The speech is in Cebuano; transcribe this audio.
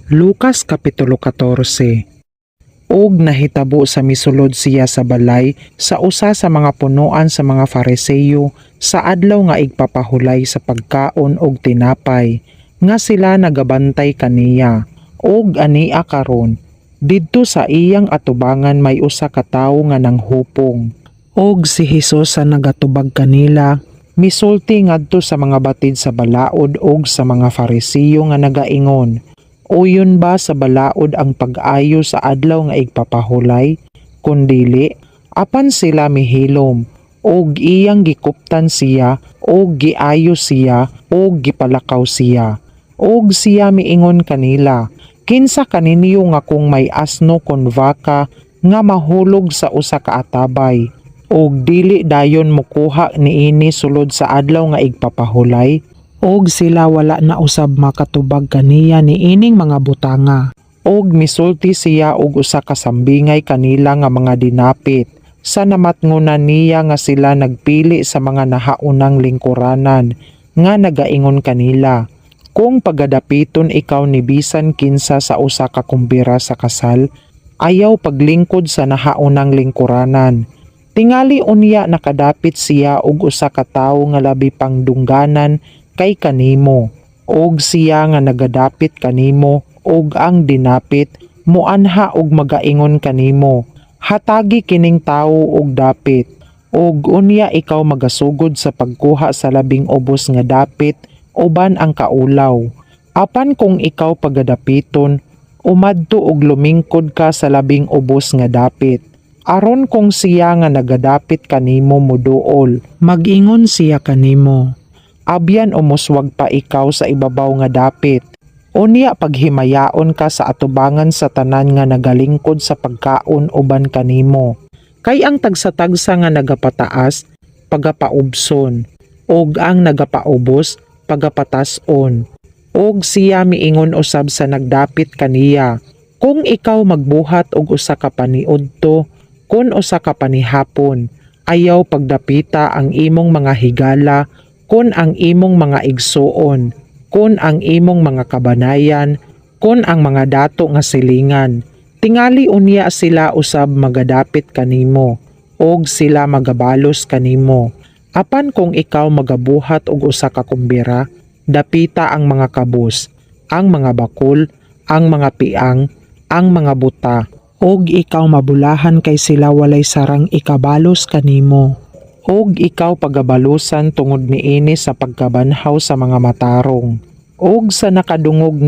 Lucas Kapitulo 14. Og nahitabo sa misulod siya sa balay sa usa sa mga punuan sa mga Fariseyo sa adlaw nga igpapahulay sa pagkaon og tinapay, nga sila nagabantay kaniya. Og ania karon, didto sa iyang atubangan may usa ka tawo nga nanghupong. Og si Hesus, sa nagatubag kanila, misulti ngadto sa mga batid sa balaod og sa mga Farisiyo nga nagaingon, "Uyon ba sa balaod ang pag-ayo sa adlaw nga igpapahulay? Kun dili?" Apan sila mihilom. Og iyang gikuptan siya og giayo siya og gipalakaw siya. Og siya miingon kanila, "Kinsa kaninyo nga kung may asno kon baka nga mahulog sa usa ka atabay og dili dayon mokuha niini sulod sa adlaw nga igpapahulay?" Og sila wala na usab makatubag kaniya niining mga butanga. Og misulti siya og usa ka sambingay kanila nga mga dinapit, sa namatngunan niya nga sila nagpili sa mga nahaunang lingkuranan, nga nagaingon kanila, "Kung pagadapiton ikaw ni bisan kinsa sa usa ka kumbira sa kasal, ayaw paglingkod sa nahaunang lingkuranan. Tingali unya nakadapit siya og usa ka tawo nga labi pang dungganan kay kanimo, og siya nga nagadapit kanimo og ang dinapit muanha og magaingon kanimo, 'Hatagi kining tawo og dapit.' Og unya ikaw magasugod sa pagkuha sa labing ubos nga dapit uban ang kaulaw. Apan kung ikaw pagadapiton, umadto og lumingkod ka sa labing ubos nga dapit, aron kung siya nga nagadapit kanimo moduol, mag-ingon siya kanimo, 'Abyan umuswag pa ikaw sa ibabaw nga dapit.' Unya paghimayaon ka sa atubangan sa tanan nga nagalingkod sa pagkaon uban kanimo. Kay ang tagsa-tagsa nga nagapataas, pagapaubson, ug ang nagapaubos, pagapatas-on." Og siya miingon usab sa nagdapit kaniya, "Kung ikaw magbuhat og usa ka paniudto kon usa ka panihapon, ayaw pagdapita ang imong mga higala kon ang imong mga igsuon, kon ang imong mga kabanayan, kon ang mga dato nga silingan. Tingali unya sila usab magadapit kanimo, og sila magabalos kanimo. Apan kung ikaw magabuhat og usa ka kumbira, dapita ang mga kabus, ang mga bakul, ang mga piang, ang mga buta, og ikaw mabulahan kay sila walay sarang ikabalos kanimo. Og ikaw pagabalusan tungod niini sa pagkabanhaw sa mga matarong." Og sa nakadungog ni